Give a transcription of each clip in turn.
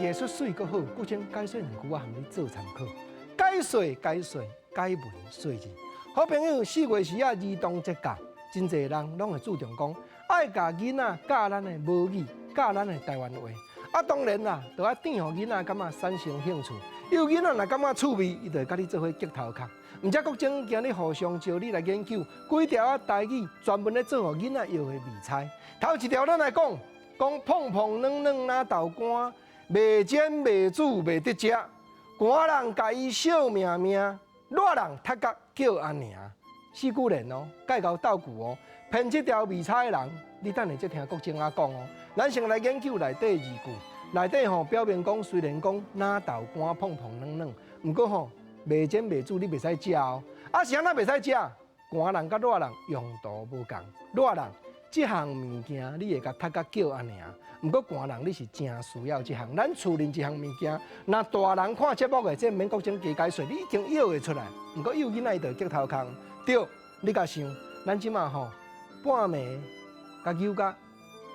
藝術媠閣好，國清解說兩句，我含你做參考。解說解說解文說字，好朋友，4月時仔兒童節到，真濟人攏會注重講，愛共囡仔教咱的母語，教咱的台灣話。啊，當然啦，著愛甜予囡仔感覺產生興趣。因為囡仔若感覺趣味，伊就會佮你做伙激頭殼。毋才國清今日互相招你來研究幾條仔台語，專門咧做予囡仔搖的迷彩。頭一條咱來講，講膨膨軟軟若豆乾，袂煎袂煮袂得食。寒人共伊惜命命，熱人踢甲叫阿娘。四句聯哦，蓋𠢕鬥句哦。編這條迷彩的人，你等下才聽國清仔講哦。咱先來研究內底字句，內底吼表明講，雖然講若豆乾膨膨軟軟，毋過吼袂煎袂煮，你袂使食哦。啊，是按怎袂使食？寒人佮熱人用途無仝，熱人這項物件你會共踢甲叫阿娘，毋過寒人你是誠需要這項。咱厝裡這項物件，若大人看節目的，這毋免國清加解說，你已經搖會出來。毋過幼囡仔伊就會激頭殼。對，你共想，咱這馬吼半暝共搝甲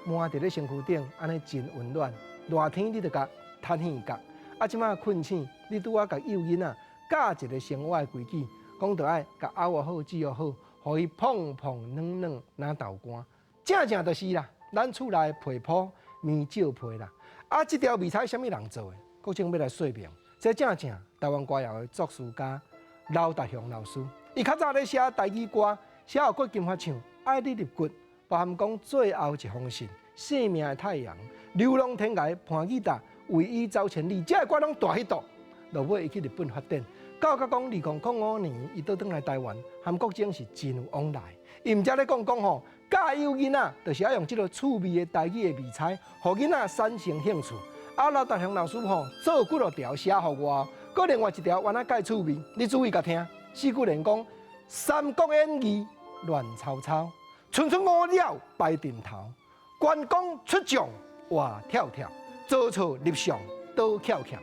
瞞佇咧身軀頂，按呢真溫暖。熱天你就共褪耳角，啊，這馬困醒，你拄仔共幼囡仔教一个生活的規矩，講著愛共漚予好，煮予好，予伊膨膨軟軟若豆乾。正正就是啦，咱厝內被鋪棉罩被啦。啊，這條迷彩啥物人做的？國清欲來說明，這正正台灣歌謠的作詞家劉達雄老師，伊較早咧寫台語歌，寫予郭金發唱《愛你入骨》，包含講最後一封信、生命的太陽、流浪天涯、盤吉達、為伊走千里，這个歌攏大彼度。落尾伊去日本發展，到甲講2005年，伊倒轉來台灣，和國清是真有往來。伊毋才咧講講吼，教幼囡仔，就是愛用這个趣味的台語的迷彩，予囡仔產生興趣。啊，劉達雄老師吼做幾落條寫予我，閣另外一條原來蓋趣味，你注意共聽。四句聯講《三國演義》亂糟糟，春春五鳥排陣頭，關公出將活跳跳，曹操立相倒翹翹。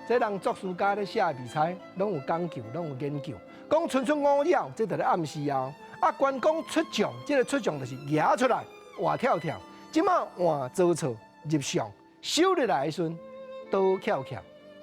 這人作詞家咧寫的迷彩，攏有講究，攏有研究。講春春五鳥，這就咧暗示哦。啊，關公出將，這个出將就是舉出來活跳跳。這馬換曹操入相，收入來的時陣倒翹翹。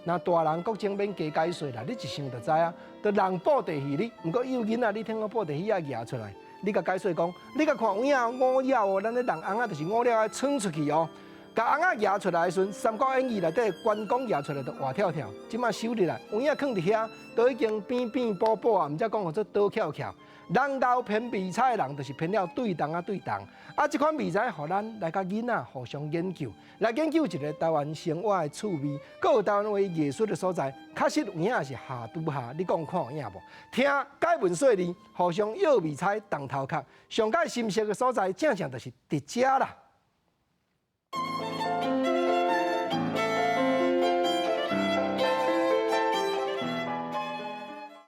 若大人國清免加解說啦，你一想就知啊。就人布袋戲你，毋過幼囡仔你聽講布袋戲仔舉出來，你共解說講，你共看有影五鳥哦，咱咧人尪仔就是五鳥愛衝出去哦。共尪仔舉出來的時陣，《三國演義》內底關公舉出來就活跳跳。這馬收入來，有影囥佇遐，都已經扁扁薄薄啊，毋才講號做倒翹翹。人𠢕編迷彩的人，就是編了對同啊對同。啊，這款迷彩，予咱來佮囡仔互相研究，來研究一个台灣生活的趣味，閣有台灣話藝術的所在。確實有影是下拄下，你講看有影無？聽解文說字，互相搖迷彩動頭殼，上蓋心適的所在，正正就是佇遮啦。